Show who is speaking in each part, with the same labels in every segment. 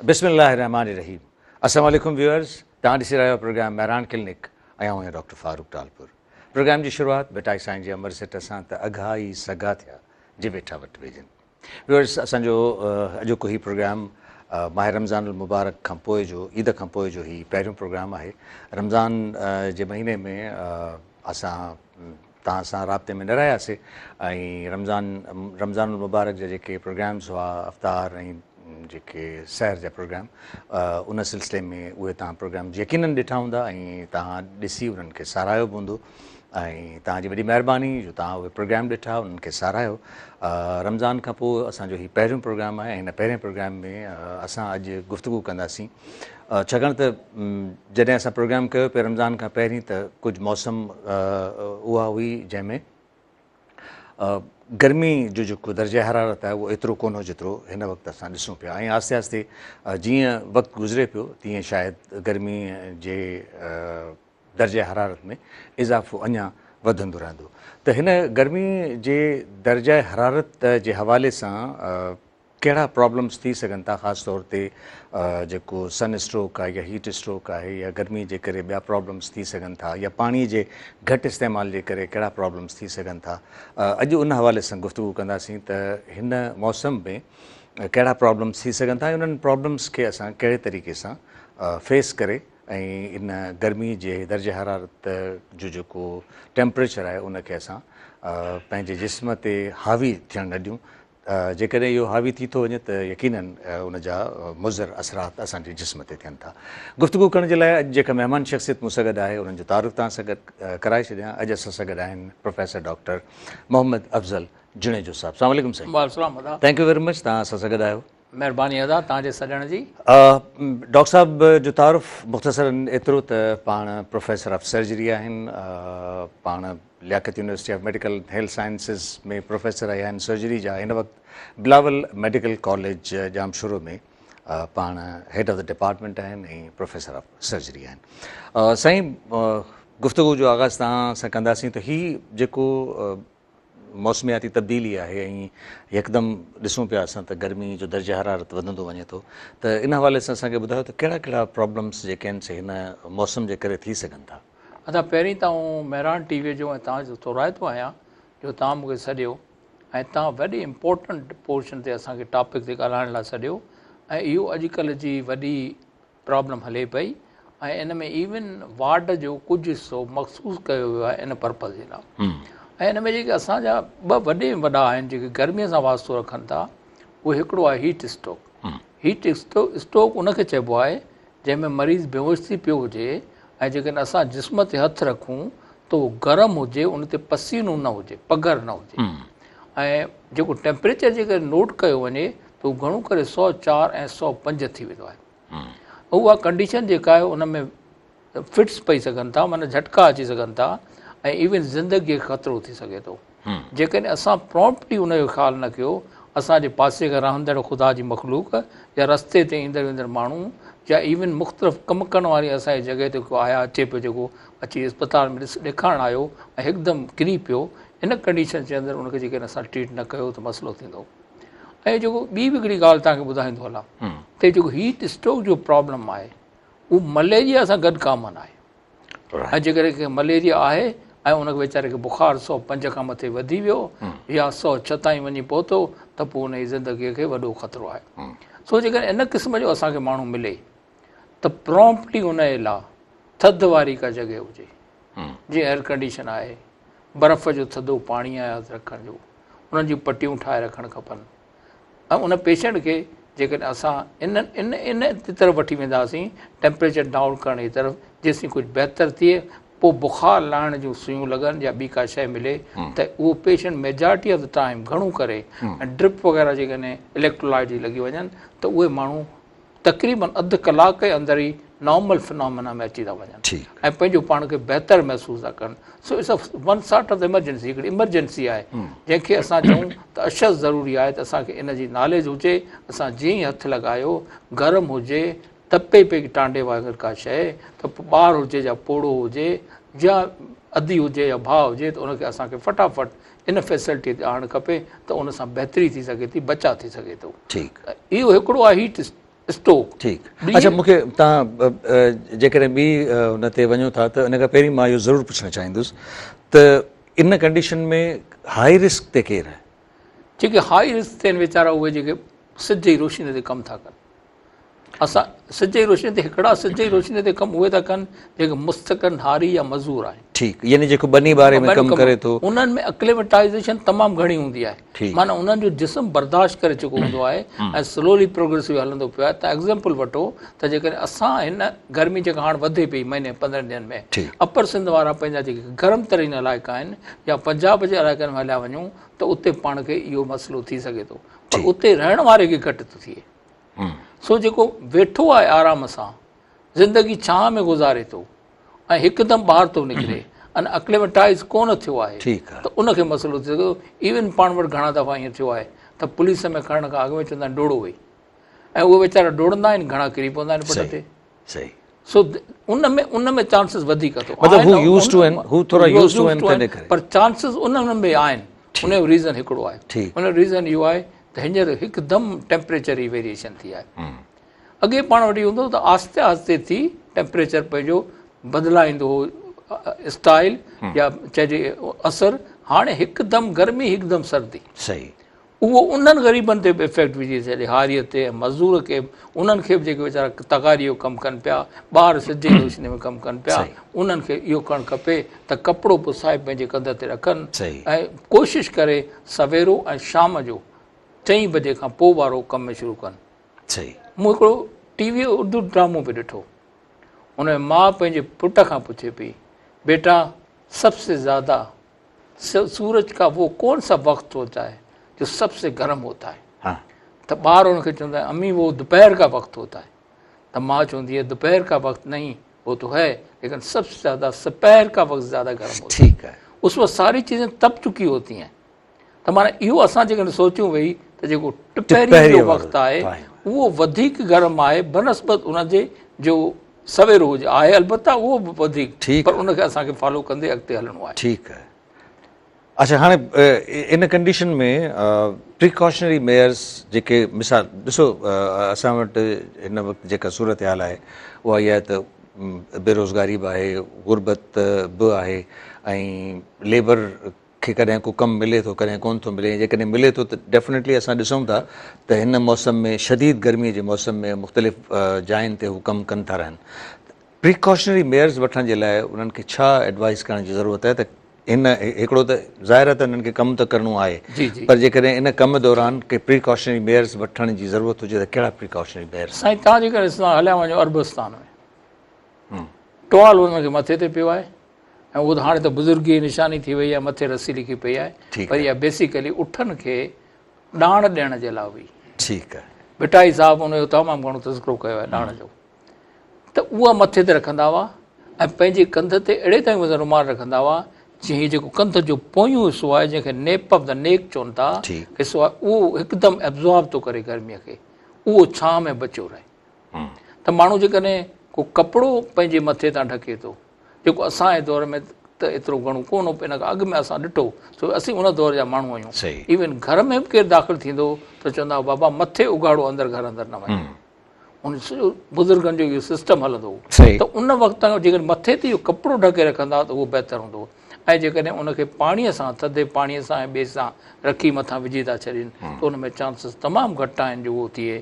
Speaker 1: بسم الله الرحمٰن الرحيم السلام عليڪم ويورز توهان ڏسي رهيا آهيو پروگرام مهراڻ ڪلينڪ ۽ آئون آهيان ڊاڪٽر فاروق ٽالپر پروگرام جي شروعات ڀٽائي سائين جي امر سٽ سان ته اگها ئي سگها ٿيا جي ويٺا وٽ ويڄن ويورز اسان جو اڄوڪو هي پروگرام ماه رمضان المبارڪ کان پوء جو عيد کان پوء جو هي پهريون پروگرام آهي رمضان جي مهيني ۾ اسان توهان سان رابطي ۾ نه رهياسي ۽ رمضان رمضان المبارڪ جا جيڪي پروگرامز هئا افطار ۽ جيڪي سحر جا پروگرام ان سلسلي ۾ اهي توهان پروگرامز يقينن ڏٺا هوندا ۽ توهان ڏسي انهن کي ساراهيو به هوندو ۽ توهان جي وڏي مهرباني جو توهان اهي پروگرام ڏٺا انهن کي ساراهيو رمضان کان پوء اسان جو هي پهريون پروگرام آهي ۽ هن پهرين پروگرام ۾ اسان اڄ گفتگو ڪنداسين ڇاڪاڻ ته جڏهن اسان پروگرام ڪيو پئي رمضان کان پهرين ته ڪجهه موسم اها هئي جنهن ۾ گرمي جو جيڪو درجه حرارت آهي اهو ايترو ڪونه هو جيترو هن وقت اسان ڏسون پيا ۽ آهستي آهستي جيئن وقت گذري پيو تيئن شايد گرمي جي درجه حرارت ۾ اضافو اڃا وڌندو رهندو ته هن گرمي جي درجه حرارت جي حوالي سان ڪهڙا پرابلمس ٿي سگهن ٿا خاص طور تي جيڪو سن اسٽروڪ آهي يا هيٽ اسٽروڪ آهي يا گرمي جي ڪري ٻيا پرابلمس ٿي سگهن ٿا يا پاڻي جي گهٽ استعمال جي ڪري ڪهڙا پرابلمس ٿي سگهن ٿا اڄ ان حوالي سان گفتگو ڪنداسين ته هن موسم ۾ ڪهڙا پرابلمس ٿي سگهن ٿا ۽ انهن پرابلمس کي اسان ڪهڙي طريقي سان فيس ڪري ۽ ان گرمي جي درجه حرارت جو جيڪو ٽيمپريچر آهي ان کي اسان پنهنجي جسم تي حاوي ٿيڻ نه ڏيون جيڪڏهن اهو حاوي ٿي ٿو وڃي ته يقينن ان جا مضر اثرات اسان جي جسم تي ٿين ٿا. گفتگو ڪرڻ جي لاء اڄ جيڪا مهمان شخصيت مون سان گڏ آهي انهن جو تعارف توهان سان گڏ ڪرائي ڇڏيان. اڄ اسان سان گڏ آهن پروفيسر ڊاڪٽر محمد افضل جوڻيجو صاحب. السلام عليڪم سائين.
Speaker 2: وعليڪم السلام ادا.
Speaker 1: Thank you very much توهان اسان سان گڏ آهيو.
Speaker 2: مهرباني ادا توهان جي سڏڻ جي.
Speaker 1: ڊاڪٽر صاحب جو تعارف مختصرا ايترو ته پاڻ پروفيسر آف سرجري آهن پاڻ Liaquat university of medical and health sciences ۾ professor رهيا آهن سرجري جا هن وقت بلاول ميڊيڪل ڪاليج ڄامشورو ۾ پاڻ هيڊ آف the department آهن ۽ پروفيسر آف سرجري آهن سائين گفتگو جو آغاز توهان سان ڪنداسين ته هي جيڪو موسمياتي تبديلي آهي ۽ يڪدم ڏسون پيا اسان ته گرمي جو درجه حرارت وڌندو وڃي ٿو ته ان حوالي سان اسان کي ٻڌايو ته ڪهڙا ڪهڙا پرابلمس جيڪي آهن سي هن موسم جي ڪري ٿي سگهن ٿا.
Speaker 2: ادا پهرين ته آئون مهراڻ ٽي وي جو ۽ توهان جو ٿورائتو آهيان جو توهان مون کي سڏيو ۽ توهان وڏي امپورٽنٽ پورشن تي اسان کي ٽاپڪ تي ڳالهائڻ لاء سڏيو ۽ اهو اڄڪلهه جي وڏي پرابلم هلي پئي ۽ ان ۾ ايون وارڊ جو ڪجهه حصو مخصوص ڪيو ويو آهي ان پرپز جي لاء ۽ ان ۾ جيڪي اسان جا ٻه وڏي وڏا آهن جيڪي گرمي سان واسطو رکن ٿا اهي هڪڙو آهي هيٽ اسٽروڪ هيٽ اسٽروڪ ان کي چئبو آهي جنهن ۾ مريض بيهوش ٿي پيو هجي ۽ جيڪڏهن اسان جسم تي هٿ رکون ته اهو گرم هجي ان تي پسينو نه هجي پگهر نه هجي ۽ جيڪو ٽيمپريچر جيڪڏهن نوٽ ڪيو وڃي ته اهو گهڻو ڪري 104 ۽ 105 ٿي ويندو آهي اها ڪنڊيشن جيڪا آهي ان ۾ فٽس پئي سگهن ٿا معنيٰ جهٽڪا اچي سگهن ٿا ۽ ايون زندگي کي خطرو ٿي سگهي ٿو جيڪڏهن اسان پرومپٽلي ان جو خيال نه ڪيو اسان جي پاسي کان رهندڙ خدا جي مخلوق يا رستي تي ايندڙ ويندڙ ماڻهو يا ايون مختلف ڪم ڪرڻ واري اسان جي جڳهه تي ڪو آيا اچي پيو جيڪو اچي اسپتال ۾ ڏس ڏيکارڻ آيو ۽ هڪدم ڪري پيو ان ڪنڊيشن جي اندر ان کي جيڪڏهن اسان ٽريٽ نه ڪيو ته مسئلو ٿيندو ۽ جيڪو ٻي به هڪڙي ڳالهه توهان کي ٻڌائيندو هلان ته جيڪو هيٽ اسٽروڪ جو پرابلم آهي اهو مليريا سان گڏ ڪامن آهي ۽ جيڪڏهن ڪنهن کي مليريا آهي ۽ ان کي ويچاري کي بخار 105 کان مٿي وڌي ويو يا 106 تائين وڃي پهتو ته پوء ان جي زندگي کي وڏو خطرو آهي سو جيڪڏهن ان قسم جو اسان کي ماڻهو ملي ته پرومپٽلي ان جي لاء ٿڌ واري ڪا جڳهه هجي جيئن ايئر ڪنڊيشن آهي برف جو ٿڌو پاڻي آهي رکڻ جو انهن جون پٽيون ٺاهي رکڻ کپن ۽ ان پيشنٽ کي جيڪڏهن اسان ان ان ان طرف وٺي وينداسين ٽيمپريچر ڊائون ڪرڻ جي طرف جيسين ڪجهه بهتر ٿئي پوء بخار لاهڻ جون سيون لڳن يا ٻي ڪا شيء ملي ته اهو patient majority of the time گهڻو ڪري ۽ ڊرپ وغيره جيڪڏهن اليڪٽرولائٽ جي لڳي وڃن ته اهي ماڻهو تقريبن اڌ ڪلاڪ جي اندر ئي نارمل فنامنا ۾ اچي ٿا وڃن ۽ پنهنجو پاڻ کي بهتر محسوس ٿا ڪن so it's one sort of emergency هڪڙي ايمرجنسي آهي جنهن کي اسان چئون ته اشد ضروري آهي ته اسان کي ان جي ناليج هجي اسان جيئن ئي هٿ لڳايو گرم هجي تپي پئي ٽانڊي وانگر ڪا شيء ته پوء ٻار هجي يا پوڙهو هجي يا ادي هجي يا ڀاء هجي ته ان کي اسان کي فٽافٽ ان فيسلٽي تي آڻڻ کپي ته ان سان بهتري ٿي سگهي ٿي بچاء ٿي سگهي ٿو
Speaker 1: ٺيڪ
Speaker 2: اهو هڪڙو آهي هيٽ اسٽوڪ.
Speaker 1: ٺيڪ اڇا مون کي توهان جيڪڏهن ٻي ان تي وڃو ٿا ته ان کان پهرين مان اهو ضرور پڇڻ چاهيندس ته ان ڪنڊيشن ۾ هائي رسڪ تي ڪير آهي؟
Speaker 2: جيڪي هائي رسڪ تي آهن ويچارا اهي جيڪي سج جي روشني تي ڪم ٿا ڪن. اسان سج جي روشني تي هڪڙا سج جي روشني تي ڪم اهي ٿا ڪن جيڪي مستقل هاري يا مزور آهن.
Speaker 1: ٺيڪ يعني جيڪو ٻني ٻاري ۾ ڪم ڪري ٿو.
Speaker 2: انهن ۾ اڪليميٽائيزيشن تمام گهڻي هوندي آهي معنيٰ انهن جو جسم برداشت ڪري چڪو هوندو آهي ۽ سلولي پروگريسو هلندو پيو آهي ته ايگزامپل وٺو ته جيڪڏهن اسان هن گرمي جيڪا هاڻ وڌي پئي مهيني 15 ڏينهن ۾ اپر سنڌ وارا پنهنجا جيڪي گرم ترين علائقا آهن يا پنجاب جي علائقن ۾ هليا وڃون ته اتي پاڻ کي اهو مسئلو ٿي سگهي ٿو پر اتي رهڻ واري کي گهٽ ٿو ٿئي. سو جيڪو ويٺو آهي آرام سان زندگي ڇانء ۾ گذاري ٿو ۽ هڪدم ٻاهر ٿو نڪري ان اڪليميٽائز ڪونه ٿيو آهي ته ان کي مسئلو ٿي سگهي ٿو. ايون پاڻ وٽ گهڻا دفعا ائين ٿيو آهي ته پوليس ۾ کڻڻ کان اڳ ۾ چوندا آهن ڊوڙو وئي ۽ اهي ويچارا ڊوڙندا آهن گهڻا ڪري پوندا آهن پٽ تي. سو ان ۾ ان ۾ چانسز وڌيڪ اٿو.
Speaker 1: مطلب هو يوز ٽو آهن هو ٿورا يوز ٽو آهن تنهن ڪري.
Speaker 2: پر چانسز انهن ۾ آهن ان جو ريزن هڪڙو آهي ان جو ريزن اهو آهي ته هينئر هڪدم ٽيمپريچر جي ويريئيشن ٿي آهي. اڳي پاڻ وٽ اهو هوندو هو ته آهستي آهستي ٿي ٽيمپريچر پنهنجو بدلائيندو هو اسٽائل يا چئجي اثر، هاڻي هڪدم گرمي هڪدم سردي.
Speaker 1: صحيح.
Speaker 2: اهو انهن غريبن تي به افيڪٽ وجهي ڇڏي، هاريء تي ۽ مزدور کي به، انهن کي به جيڪي ويچارا تغاريء جو ڪم ڪن پيا، ٻاهر سج جي روشني ۾ ڪم ڪن پيا، انهن کي اهو ڪرڻ کپي ته ڪپڙو پسائي پنهنجي ڪنڌ تي رکن ۽ ڪوشش ڪري سويرو ۽ شام جو چئين بجي کان پوء وارو ڪم شروع ڪن. مون هڪڙو ٽي وي اردو ڊرامو به ڏٺو، ان ۾ ماء پنهنجي پٽ کان پڇي پئي، بيٽا سب سي زياده سورج کا وو ڪون سا وقت هوتا هي جو سب سي گرم هوتا هي؟ ته ٻار ان کي چوندا آهن امي وو دوپهر کا وقت هوتا هي. ته ماء چوندي هي دوپهر کا وقت نهين وو تو هي ليڪن سب سي زياده سپهر کا وقت زياده گرم هوتا هي. اس وقت ساري چيزين تپ چڪي هوتي هين. ته معنيٰ اهو اسان جيڪڏهن سوچيون ويهي ته جيڪو ٽپهري جو وقت آهي اهو وڌيڪ گرم آهي بنسبت ان جي جو سويرو هجي آهي البته اهو به وڌيڪ پر ان کي اسان کي فالو ڪندي اڳتي هلڻو آهي.
Speaker 1: ٺيڪ آهي اڇا هاڻي ان ڪنڊيشن ۾ پريڪاشنري ميئرز جيڪي مثال ڏسو اسان وٽ هن وقت جيڪا صورتحال آهي اها اها آهي ته بيروزگاري به آهي غربت به آهي ۽ ليبر کي ڪڏهن ڪو ڪم ملي ٿو ڪڏهن ڪونه ٿو ملي ۽ جيڪڏهن ملي ٿو ته ڊيفنيٽلي اسان ڏسون ٿا ته هن موسم ۾ شديد گرمي جي موسم ۾ مختلف جاين تي هو ڪم ڪن ٿا رهن پريڪاشنري ميئرز وٺڻ جي لاء انهن کي ڇا ايڊوائز ڪرڻ جي ضرورت آهي ته هن هڪڙو ته ظاهر آهي ته انهن کي ڪم ته ڪرڻو آهي پر جيڪڏهن ان ڪم دوران ڪي پريڪاشنري ميئرز وٺڻ جي ضرورت هجي ته ڪهڙا پريڪاشنري ميئرز؟
Speaker 2: سائين توهان جيڪڏهن هليا وڃو عربستان ۾ ٽوال انهن کي مٿي تي پيو آهي ۽ اهو ته هاڻي ته بزرگيء جي نشاني ٿي وئي آهي، مٿي رسي لکي پئي آهي، پر اها بيسيڪلي اٺن کي ڏاڻ ڏيڻ جي لاء هئي.
Speaker 1: ٺيڪ آهي.
Speaker 2: ڀٽائي صاحب ان جو تمام گهڻو تذڪرو ڪيو آهي ڏاڻ جو. ته اها مٿي تي رکندا هئا ۽ پنهنجي ڪنڌ تي اهڙي تائين وزن رومال رکندا هئا جيئن هي جيڪو ڪنڌ جو پويون حصو آهي جنهن کي نيپ آف the نيڪ چون ٿا حصو آهي اهو هڪدم ابزارب ٿو ڪري گرميء کي اهو ڇانء ۾ بچيو رهي. ته ماڻهو جيڪڏهن ڪو ڪپڙو پنهنجي مٿي تان ڍڪي ٿو جيڪو اسان جي دور ۾ ته ايترو گهڻو ڪونه هو پر ان کان اڳ ۾ اسان ڏٺو ڇو اسين ان دور جا ماڻهو آهيون ايون گهر ۾ به ڪير داخل ٿيندو هو ته چوندا هئا بابا مٿي اگهاڙو اندر گهر اندر نه وڃ ان سڄو بزرگن جو اهو سسٽم هلندو هو ته ان وقت جيڪڏهن مٿي تي اهو ڪپڙو ڍڪي رکندا ته اهو بهتر هوندو هو ۽ جيڪڏهن ان کي پاڻيء سان ٿڌي پاڻيء سان ۽ ٻئي سان رکي مٿان وجهي ٿا ڇڏين ته ان ۾ چانسز تمام گهٽ آهن جو اهو ٿئي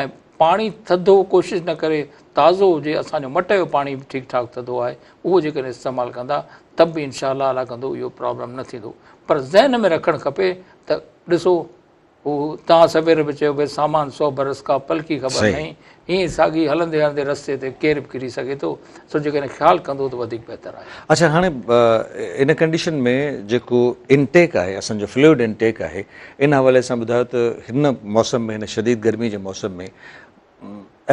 Speaker 2: ۽ پاڻي ٿڌو ڪوشش نه ڪري تازو هجي اسان جو مٽ جو پاڻي به ٺيڪ ٺاڪ ٿڌو آهي اهو جيڪڏهن استعمال ڪندا ته به انشاء الله الله ڪندو اهو پرابلم نه ٿيندو پر ذهن ۾ رکڻ کپي ته ڏسو هو توهان سوير به چيو ڀئي سامان سو برس کا پل ڪي خبر نهين ائين ساڳي هلندي هلندي رستي تي ڪير به ڪري سگهي ٿو سو جيڪڏهن خيال ڪندو ته وڌيڪ بهتر آهي.
Speaker 1: اڇا هاڻي ان ڪنڊيشن ۾ جيڪو انٽيڪ آهي اسان جو فلوئڊ انٽيڪ آهي ان حوالي سان ٻڌايو ته هن موسم ۾ هن شديد گرمي جي موسم ۾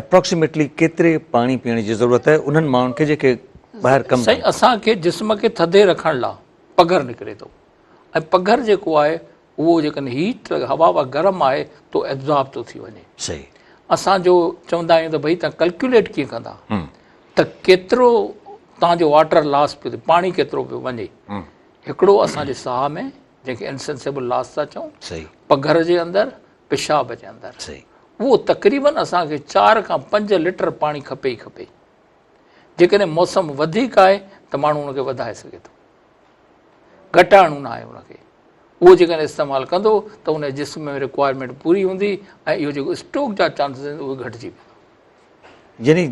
Speaker 1: اپروڪسيميٽلي ڪيتري پاڻي پيئڻ جي ضرورت آهي انهن ماڻهن کي جيڪي ٻاهر ڪم
Speaker 2: سائين اسان کي جسم کي ٿڌي رکڻ لا پگهر نڪري ٿو ۽ پگهر جيڪو آهي اهو جيڪڏهن هيٽ هوا وا گرم آهي تو ابزارب ٿو ٿي وڃي.
Speaker 1: صحيح.
Speaker 2: اسان جو چوندا آهيون ته ڀئي تان ڪلڪيوليٽ ڪيئن ڪندا ته ڪيترو تان جو واٽر لاس پيو ٿئي پاڻي ڪيترو پيو وڃي. هڪڙو اسان جي ساهه ۾ جنهن کي انسينسيبل لاس ٿا چئون.
Speaker 1: صحيح.
Speaker 2: پگهر جي اندر پيشاب جي اندر.
Speaker 1: صحيح.
Speaker 2: اهو تقريبن اسان کي 4 کان 5 ليٽر پاڻي کپي ئي کپي. جيڪڏهن موسم وڌيڪ آهي ته ماڻهو ان کي وڌائي سگهي ٿو، گهٽائڻو نه آهي ان کي. اهو جيڪڏهن استعمال ڪندو ته ان جي جسم ۾ رڪوائرمينٽ پوري هوندي ۽ اهو جيڪو اسٽروڪ جا چانسز آهن اهي گهٽجي ويندا.
Speaker 1: يعني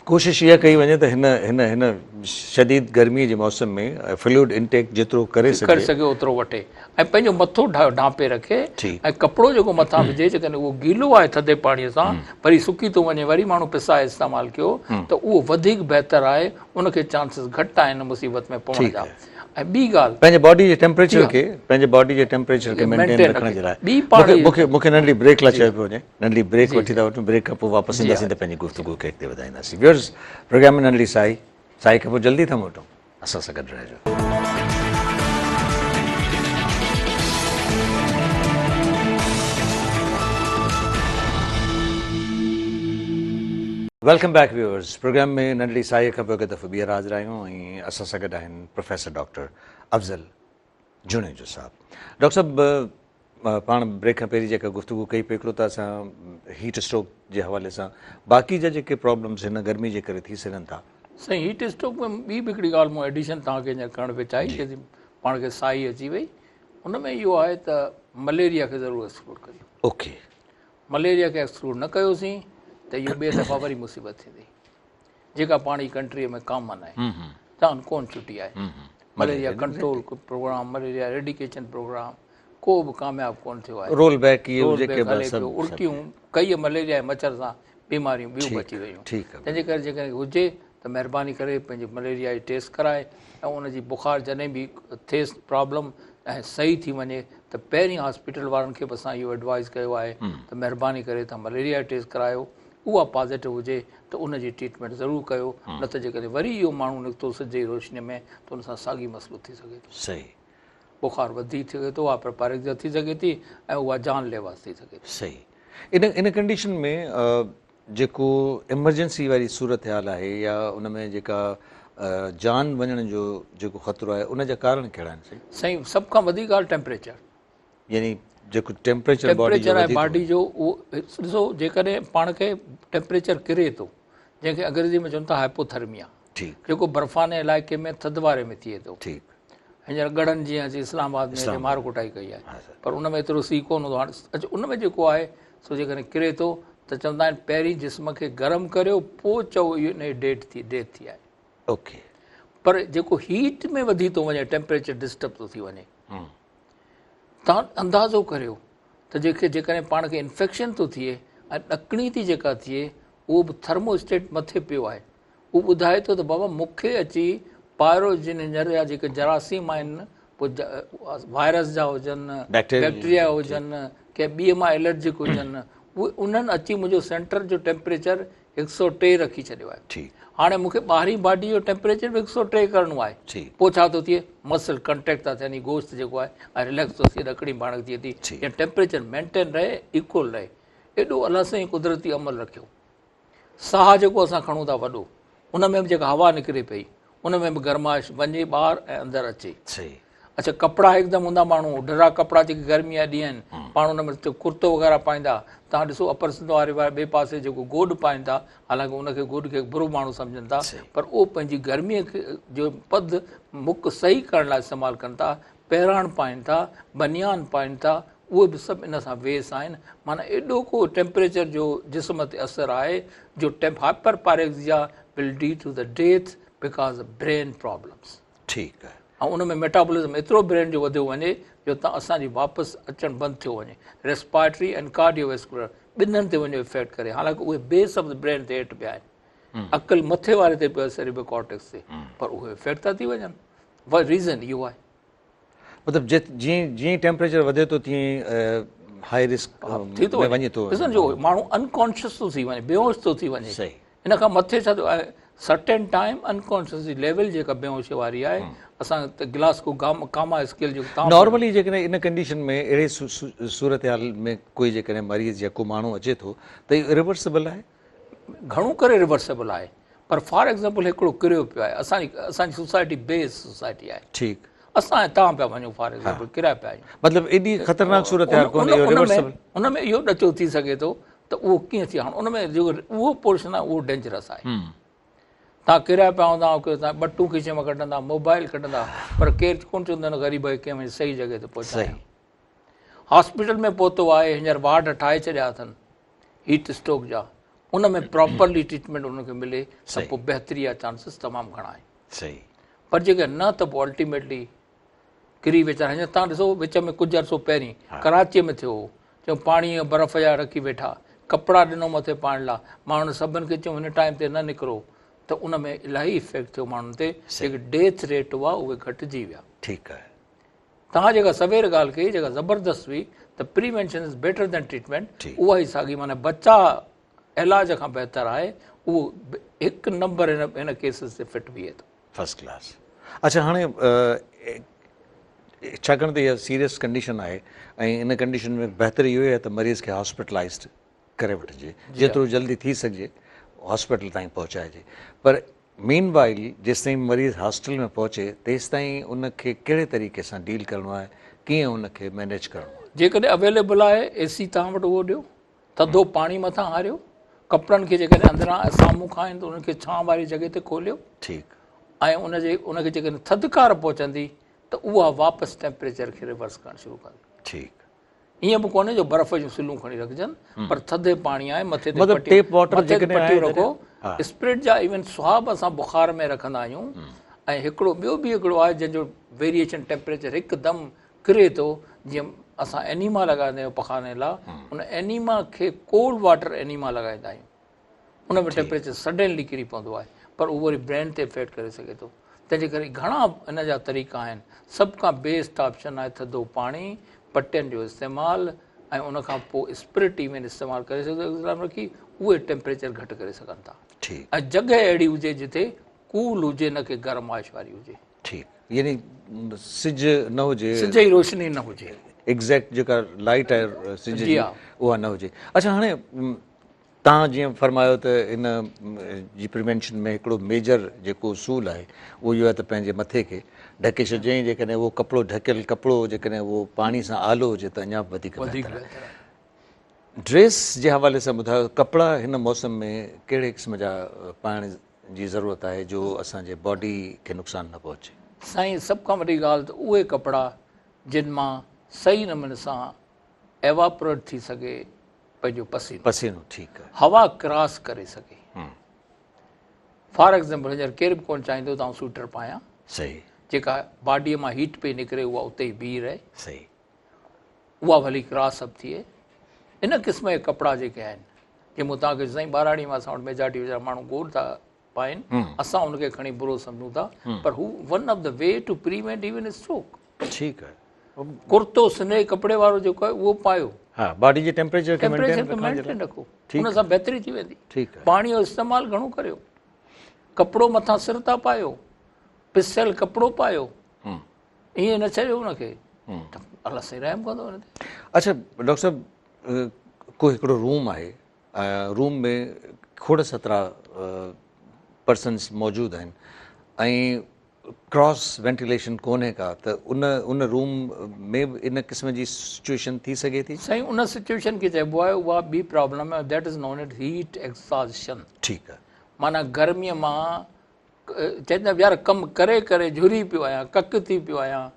Speaker 1: ڪوشش اها ڪئي وڃي ته هن هن هن شديد گرمي جي موسم ۾ فلوئڊ انٽيڪ جيترو ڪري سگهجي.
Speaker 2: ڪري سگهي اوترو وٺي ۽ پنهنجو مٿو ڍانپي رکي ۽ ڪپڙو جيڪو مٿان وجهي جيڪڏهن اهو گيلو آهي ٿڌي پاڻي سان وري سڪي ٿو وڃي وري ماڻهو پسائي استعمال ڪيو ته اهو وڌيڪ بهتر آهي ان کي چانسز گهٽ آهن مصيبت ۾ پوڻ جا ۽ ٻي ڳالهه
Speaker 1: پنهنجي باڊي جي ٽيمپريچر کي پنهنجي باڊي جي ٽيمپريچر کي مينٽين رکڻ جي لاء مونکي مونکي ننڍڙي بريڪ لاء چيو پيو وڃي ننڍڙي بريڪ وٺي ٿا وٺون بريڪ کان پوء واپس اينداسين ته پنهنجي گفتگو کي اڳتي وڌائينداسين ويورز پروگرام ۾ ننڍڙي سائي سائي کان پوء جلدي ٿا موٽون اسان سان گڏ رهجو. Welcome back viewers programme ۾ ننڍڙي سائي کان پوء هڪ دفعو ٻيهر حاضر آهيون ۽ اسان سان گڏ آهن پروفيسر ڊاڪٽر افضل جوڻيجو صاحب. ڊاڪٽر صاحب پاڻ بريڪ کان پهرين جيڪا گفتگو ڪئي پئي هڪڙو ته اسان هيٽ اسٽروڪ جي حوالي سان باقي جا جيڪي پرابلمز هن گرمي جي ڪري ٿي سگهن ٿا.
Speaker 2: سائين هيٽ اسٽروڪ ۾ ٻي به هڪڙي ڳالهه مون ايڊيشن توهان کي هينئر ڪرڻ پئي چاهي جيسين پاڻ کي سائي اچي وئي ان ۾ اهو آهي ته مليريا کي ضرور ايڪسڪلوڊ ڪريو.
Speaker 1: اوڪي.
Speaker 2: مليريا کي ايڪسڪلوڊ نه ڪيوسين ته اهو ٻئي دفعا وري مصيبت ٿيندي. جيڪا پاڻ جي ڪنٽري ۾ ڪامن آهي جان ڪون ڇٽي آهي malaria control programme malaria eradication programme ڪو به ڪامياب ڪون ٿيو آهي
Speaker 1: رول بيڪ اهي جيڪي به
Speaker 2: سڀ الٽيون ڪئي مليريا جي مڇر سان بيماريون ٻيون بچي ويون تنهن جي ڪري جيڪڏهن هجي ته مهرباني ڪري پنهنجي مليريا جي ٽيسٽ ڪرائي ۽ ان جي بخار جڏهن به ٿيس پرابلم ۽ صحيح ٿي وڃي ته پهرين هاسپيٽل وارن کي به اسان اهو ايڊوائز ڪيو آهي ته مهرباني ڪري تان مليريا جي ٽيسٽ ڪرايو اها پازيٽو هجي ته ان جي ٽريٽمينٽ ضرور ڪيو نه ته جيڪڏهن وري اهو ماڻهو نڪتو سج جي روشني ۾ ته ان سان ساڳي مسئلو ٿي سگهي ٿو.
Speaker 1: صحيح.
Speaker 2: بخار وڌيڪ ٿي سگهي ٿو، هائپر پائريڪسيا ٿي سگهي ٿي ۽ اها جان ليوا ٿي سگهي ٿي.
Speaker 1: صحيح. ان ان ڪنڊيشن ۾ جيڪو ايمرجنسي واري صورتحال آهي يا ان ۾ جيڪا جان وڃڻ جو جيڪو خطرو آهي ان جا ڪارڻ ڪهڙا آهن سائين؟
Speaker 2: سائين سڀ کان وڌيڪ ڳالهه ٽيمپريچر.
Speaker 1: يعني جيڪو ٽيمپريچر باڊي جو
Speaker 2: آهي باڊي جو اهو ڏسو جيڪڏهن پاڻ کي ٽيمپريچر ڪري ٿو جنهن کي انگريزي ۾ چون ٿا هائپوٿرميا
Speaker 1: ٺيڪ
Speaker 2: جيڪو برفاني علائقي ۾ ٿڌ واري ۾ ٿئي ٿو
Speaker 1: ٺيڪ
Speaker 2: هينئر ڳڙن جيئن اچي اسلام آباد ۾ مار ڪٽائي ڪئي آهي پر ان ۾ ايترو سي ڪونه هوندو هاڻي اچ ان ۾ جيڪو آهي سو جيڪڏهن ڪري ٿو ته چوندا آهن پهرين جسم کي گرم ڪريو پوء چئو اهو ان جي ڊيٽ ٿي ڊيٿ ٿي آهي
Speaker 1: اوڪي
Speaker 2: پر جيڪو هيٽ ۾ وڌي ٿو وڃي ٽيمپريچر ڊسٽرب ٿو ٿي وڃي توهان اندازو ڪريو ته جيڪي جيڪڏهن پاڻ کي انفيڪشن ٿو ٿئي ۽ ڏڪڻي ٿي جيڪا ٿئي اهو به ٿرمو اسٽيٽ مٿي پيو آهي اهو ٻڌائي ٿو ته بابا مون کي اچي پائروجن هينئر جا جيڪي جراثيم آهن پوء وائرس جا هجن بيڪٽيريا هجن ڪنهن ٻي مان الرجڪ هجن اهي انهن اچي منهنجو سينٽر جو ٽيمپريچر هڪ سؤ ٽي رکي ڇڏيو آهي
Speaker 1: ٺيڪ
Speaker 2: هاڻي مون کي ٻاهرين باڊي جو ٽيمپريچر به هڪ سؤ ٽي ڪرڻو آهي
Speaker 1: ٺيڪ
Speaker 2: پوء ڇا ٿو ٿئي مسل ڪنٽريڪٽ ٿا ٿين هي گوشت جيڪو آهي ۽ رليڪس ٿو ٿئي ڏڪڻي پاڻ ٿئي ٿي
Speaker 1: ٺيڪ
Speaker 2: يا ٽيمپريچر مينٽين رهي ايڪول رهي ايڏو الله سائين قدرتي عمل رکيو ساهه جيڪو اسان کڻون ٿا وڏو ان ۾ به جيڪا هوا نڪري پئي ان ۾ به گرمائش وڃي ٻاهر ۽ اندر اچي.
Speaker 1: صحيح.
Speaker 2: اڇا ڪپڙا هڪدم هوندا ماڻهو ڍرا ڪپڙا جيڪي گرمي جا ڏينهن آهن پاڻ ان ۾ ڪرتو وغيره پائيندا توهان ڏسو اپر سنڌ واري واري ٻئي پاسي جيڪو گوڏ پائين ٿا حالانڪه ان کي گوڏ کي برو ماڻهو سمجهن ٿا پر اهو پنهنجي گرمي جو پد مڪ صحيح ڪرڻ لاء استعمال ڪن ٿا پهراڻ پائين ٿا بنيان پائين ٿا اهي به سڀ ان سان ويس آهن معنيٰ ايڏو ڪو ٽيمپريچر جو جسم تي اثر آهي جو hyper pyrexia will lead to the death because of brain problems.
Speaker 1: ٺيڪ آهي.
Speaker 2: ۽ ان ۾ ميٽابولزم ايترو برين جو وڌيو وڃي جو تان اسان جي واپس اچڻ بند ٿيو وڃي ريسپائرٽري ۽ ڪارڊيو ويسڪولر ٻنهن تي وڃو افيڪٽ ڪري حالانڪه اهي بيس آف the brain تي هيٺ پيا آهن عقل مٿي واري تي پيو سيريبرل ڪارٽيڪس تي پر اهي افيڪٽ ٿا ٿي وڃن ريزن اهو آهي
Speaker 1: مطلب جيئن جيئن ٽيمپريچر وڌي ٿو تيئن هائي رسڪ
Speaker 2: ٿي ٿو
Speaker 1: وڃي ٿو
Speaker 2: ڏسن جو ماڻهو انڪانشس ٿو ٿي وڃي بيهوش ٿو ٿي وڃي
Speaker 1: صحيح
Speaker 2: ان کان مٿي ڇا ٿو سرٽين ٽائيم انڪانشس جي ليول جيڪا بيهوشي واري آهي اسان ته گلاسڪو ڪاما اسڪيل جو
Speaker 1: تان نارملي جيڪڏهن ان ڪنڊيشن ۾ اهڙي صورتحال ۾ ڪوئي جيڪڏهن مريض يا ڪو ماڻهو اچي ٿو ته اهو ريورسبل آهي
Speaker 2: گهڻو ڪري ريورسبل آهي پر فار ايگزامپل هڪڙو ڪريو پيو آهي اسان جي اسان جي سوسائٽي بيس سوسائٽي آهي
Speaker 1: ٺيڪ
Speaker 2: اسان ۽ توهان پيا وڃون فار ايگزامپل ڪريا پيا آهيون
Speaker 1: مطلب ايڏي خطرناڪ صورتحال ڪونهي اهو ريورسبل
Speaker 2: ان ۾ اهو ڏچو ٿي سگهي ٿو ته اهو ڪيئن ٿي هاڻ ان ۾ جيڪو اهو پورشن آهي اهو ڊينجرس آهي. توهان ڪريا پيا هوندا ڪير توهان ٻٽون کيسي مان ڪڍندا موبائل ڪڍندا پر ڪير ڪونه چوندو هن غريب کي ڪيئن وڃي صحيح جڳهه تي پهچايان. هاسپيٽل ۾ پهتو آهي هينئر وارڊ ٺاهي ڇڏيا اٿن هيٽ اسٽروڪ جا ان ۾ پراپرلي ٽريٽمينٽ ان کي ملي ته پوء بهتري جا چانسز تمام گهڻا آهن.
Speaker 1: صحيح.
Speaker 2: پر جيڪڏهن نه ته پوء الٽيميٽلي ڪري ويچارا هينئر توهان ڏسو وچ ۾ ڪجهه عرصو پهرين ڪراچيء ۾ ٿيو هو چيو پاڻي ۽ برف جا رکي ويٺا ڪپڙا ڏنو مٿي پائڻ لا ماڻهن سڀن کي چيو هن ٽائيم تي نه نڪرو ته ان ۾ الاهي افيڪٽ ٿيو ماڻهن تي جيڪي ڊيٿ ريٽ هئا اهي گهٽجي ويا.
Speaker 1: ٺيڪ آهي.
Speaker 2: توهان جيڪا سوير ڳالهه ڪئي جيڪا زبردست هئي ته prevention is better than treatment اها ئي ساڳي معنيٰ بچاء علاج کان بهتر آهي اهو هڪ نمبر هن ڪيسز تي فٽ بيهي ٿو.
Speaker 1: فرسٽ ڪلاس اڇا هاڻي ڇاڪاڻ ته اها سيريس ڪنڊيشن آهي ۽ ان ڪنڊيشن ۾ بهتر اهو ئي آهي ته مريض کي هاسپيٽلائزڊ ڪري وٺجي جيترو جلدي ٿي سگهجي هاسپيٽل تائين پهچائجي پر مين وائل جيستائين مريض هاسپيٽل ۾ پهچي تيستائين ان کي ڪهڙي طريقي سان ڊيل ڪرڻو آهي ڪيئن ان کي مينيج ڪرڻو آهي.
Speaker 2: جيڪڏهن اويليبل آهي اي سي توهان وٽ اهو ڏيو ٿڌو پاڻي مٿان هاريو، ڪپڙن کي جيڪڏهن اندران ۽ سامهون کان آهن ته انهن کي ڇانو واري جڳهه تي کوليو.
Speaker 1: ٺيڪ.
Speaker 2: ۽ ان جي ان کي جيڪڏهن ٿڌڪار پهچندي ته اها واپس ٽيمپريچر کي ريورس ڪرڻ شروع ڪندي.
Speaker 1: ٺيڪ.
Speaker 2: ائين به ڪونهي جو برف جون سلون کڻي رکجن پر ٿڌي پاڻي آهي مٿي تي
Speaker 1: مطلب ٽيپ واٽر
Speaker 2: مٿي تي
Speaker 1: جيڪڏهن
Speaker 2: پٽيون
Speaker 1: آهي
Speaker 2: رکو.
Speaker 1: ها.
Speaker 2: اسپرٽ جا ايون سواب اسان بخار ۾ رکندا آهيون ۽ هڪڙو ٻيو به هڪڙو آهي جنهن جو ويريئيشن ٽيمپريچر هڪدم ڪري ٿو جيئن اسان اينيما لڳائيندا آهيون پخاني لا ان اينيما کي ڪولڊ واٽر اينيما لڳائيندا آهيون ان ۾ ٽيمپريچر سڊنلي ڪري پوندو آهي پر اهو وري برين تي افيڪٽ ڪري سگهي ٿو تنهن جي ڪري گهڻا ان جا طريقا آهن سڀ کان بيسٽ آپشن آهي ٿڌو پاڻي پٽين جو استعمال ۽ ان کان پوء اسپرٽ ايون استعمال ڪري سگهو ٿا رکي اهي ٽيمپريچر گهٽ ڪري سگهن ٿا ۽ جڳهه اهڙي هجي جتي ڪول هجي نه ڪي گرمائش واري هجي.
Speaker 1: ٺيڪ يعني سج نه هجي.
Speaker 2: سج جي روشني نه هجي.
Speaker 1: ايگزيڪٽ جيڪا لائٽ آهي سج جي اها نه هجي. اڇا هاڻي توهان جيئن فرمايو ته ان جي پريوينشن ۾ هڪڙو ميجر جيڪو اصول آهي اهو اهو آهي ته پنهنجي مٿي کي ڍڪي ڇڏجي ۽ جيڪڏهن اهو ڪپڙو ڍڪيل ڪپڙو جيڪڏهن اهو پاڻي سان آلو هجي ته اڃا به وڌيڪ بهتر آهي. ڊريس جي حوالي سان ٻڌايو ڪپڙا هن موسم ۾ ڪهڙي قسم جا پائڻ جي ضرورت آهي جو اسان جي باڊي کي نقصان نه پهچي.
Speaker 2: سائين سڀ کان وڏي ڳالهه ته اهي ڪپڙا جن مان صحيح نموني سان ايواپوريٽ ٿي سگهي پنهنجو پسينو.
Speaker 1: پسينو ٺيڪ آهي.
Speaker 2: هوا ڪراس ڪري سگهي. فار ايگزامپل هينئر ڪير به ڪونه چاهيندو ته آئون سوئيٽر پايان.
Speaker 1: صحيح.
Speaker 2: جيڪا باڊي مان هيٽ پئي نڪري اها اتي ئي بيهي رهي.
Speaker 1: صحيح.
Speaker 2: اها ڀلي ڪراس اپ ٿئي. ان قسم جا ڪپڙا جيڪي آهن جي مون توهان کي سائين ٻهراڙي ۾ اسان وٽ ميجارٽي ويچارا ماڻهو گوڏ ٿا پائن اسان ان کي کڻي برو سمجهون ٿا پر هو one of the way to prevent even stroke.
Speaker 1: ٺيڪ آهي.
Speaker 2: ڪرتو سنهي ڪپڙي وارو جيڪو آهي اهو پايو.
Speaker 1: ها باڊي جي ٽيمپريچر کي مينٽين
Speaker 2: رکو ان سان بهتري ٿي ويندي.
Speaker 1: ٺيڪ آهي.
Speaker 2: پاڻي جو استعمال گهڻو ڪريو. ڪپڙو مٿان سر تان پايو. پسيل ڪپڙو پايو. ائين نه ڇڏيو ان کي ته الله سائين رحم ڪندو ان تي.
Speaker 1: اڇا ڊاڪٽر صاحب ڪو هڪڙو روم آهي روم ۾ کوڙ سترا پرسنس موجود آهن ۽ ڪراس وينٽيليشن ڪونهي ڪا ته ان ان روم ۾ به ان قسم جي سچويشن ٿي سگهي ٿي؟
Speaker 2: سائين ان سچويشن کي چئبو آهي اها ٻي پرابلم آهي that is known as heat exhaustion.
Speaker 1: ٺيڪ آهي.
Speaker 2: معنيٰ گرميء مان چئجي يار ڪم ڪري ڪري جهري پيو آهيان، ڪڪ ٿي پيو آهيان،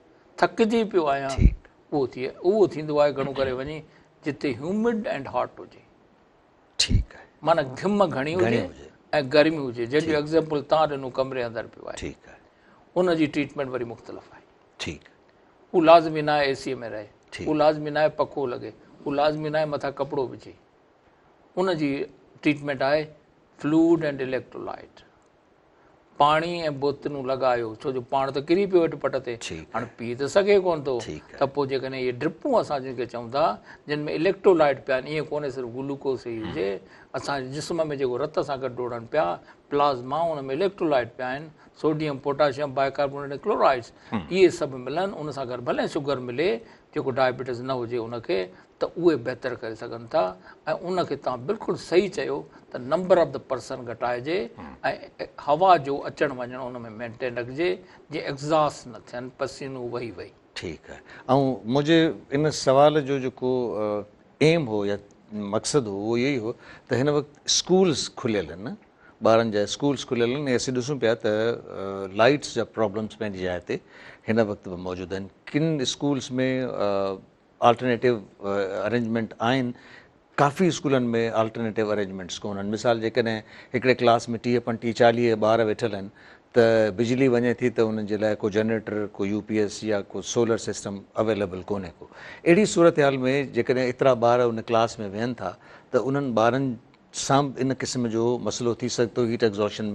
Speaker 2: ٿڪجي پيو آهيان، اهو ٿئي اهو ٿيندو آهي گهڻو ڪري وڃي جتي هيومڊ اينڊ هاٽ هجي.
Speaker 1: ٺيڪ آهي.
Speaker 2: معنيٰ گهم گهڻي هجي ۽ گرمي هجي جنهن جو ايگزامپل توهان ڏنو ڪمري اندر پيو آهي.
Speaker 1: ٺيڪ آهي.
Speaker 2: ان جي ٽريٽمينٽ وري مختلف آهي.
Speaker 1: ٺيڪ.
Speaker 2: هو لازمي ناهي اي سي ۾ رهي، هو لازمي ناهي پکو لڳي، هو لازمي ناهي مٿان ڪپڙو وجهي. ان جي ٽريٽمينٽ آهي فلوئڊ اينڊ اليڪٽرولائٽ. پاڻي ۽ بوتلون لڳايو ڇو جو پاڻ ته ڪري پيو هيٺ پٽ تي هاڻي پي ته سگهي ڪونه ٿو ته پوء جيڪڏهن اهي ڊرپون اسان جن کي چئون ٿا جن ۾ اليڪٽرولائٽ پيا آهن ائين ڪونهي صرف گلوڪوز ئي هجي اسان جي جسم ۾ جيڪو رت سان گڏ ڊوڙن پيا پلازما ان ۾ اليڪٽرولائٽ پيا آهن سوڊيم پوٽاشيم بائيڪاربونيٽ ۽ ڪلورائيڊس اهي سڀ ملن ان سان گڏ ڀلي شگر ملي جيڪو ڊائبيٽس نه هجي ان کي ته اهي بهتر ڪري سگهن ٿا ۽ ان کي توهان بلڪل صحيح چيو ته نمبر آف the person گهٽائجي ۽ هوا جو اچڻ وڃڻ ان ۾ مينٽين رکجي جيئن ايگزاسٽ نه ٿين پسينو وهي وهي.
Speaker 1: ٺيڪ آهي ۽ منهنجي ان سوال جو جيڪو ايم هو يا مقصد هو اهو اهو ئي هو ته هن وقت اسڪولز کليل آهن ٻارن جا اسڪولز کليل آهن ۽ اسين ڏسون پيا ته لائيٽس جا پرابلمس پنهنجي جاء تي هن وقت به موجود آهن ڪن اسڪولز ۾ آلٽرنيٽو ارينجمينٽ آهن ڪافي اسڪولن ۾ آلٽرنيٽو ارينجمينٽس ڪونهن مثال جيڪڏهن هڪڙي ڪلاس ۾ ٽيهه پنٽيهه چاليهه ٻار ويٺل آهن ته بجلي وڃي ٿي ته انهن جي لاء ڪو جنريٽر ڪو يو پي ايس يا ڪو سولر سسٽم اويليبل ڪونهي ڪو اهڙي صورتحال ۾ جيڪڏهن ايترا ٻار ان ڪلاس ۾ ويهن ٿا ته انهن ٻارن سان به ان قسم جو مسئلو ٿي سگهي ٿو هيٽ ايگزاشن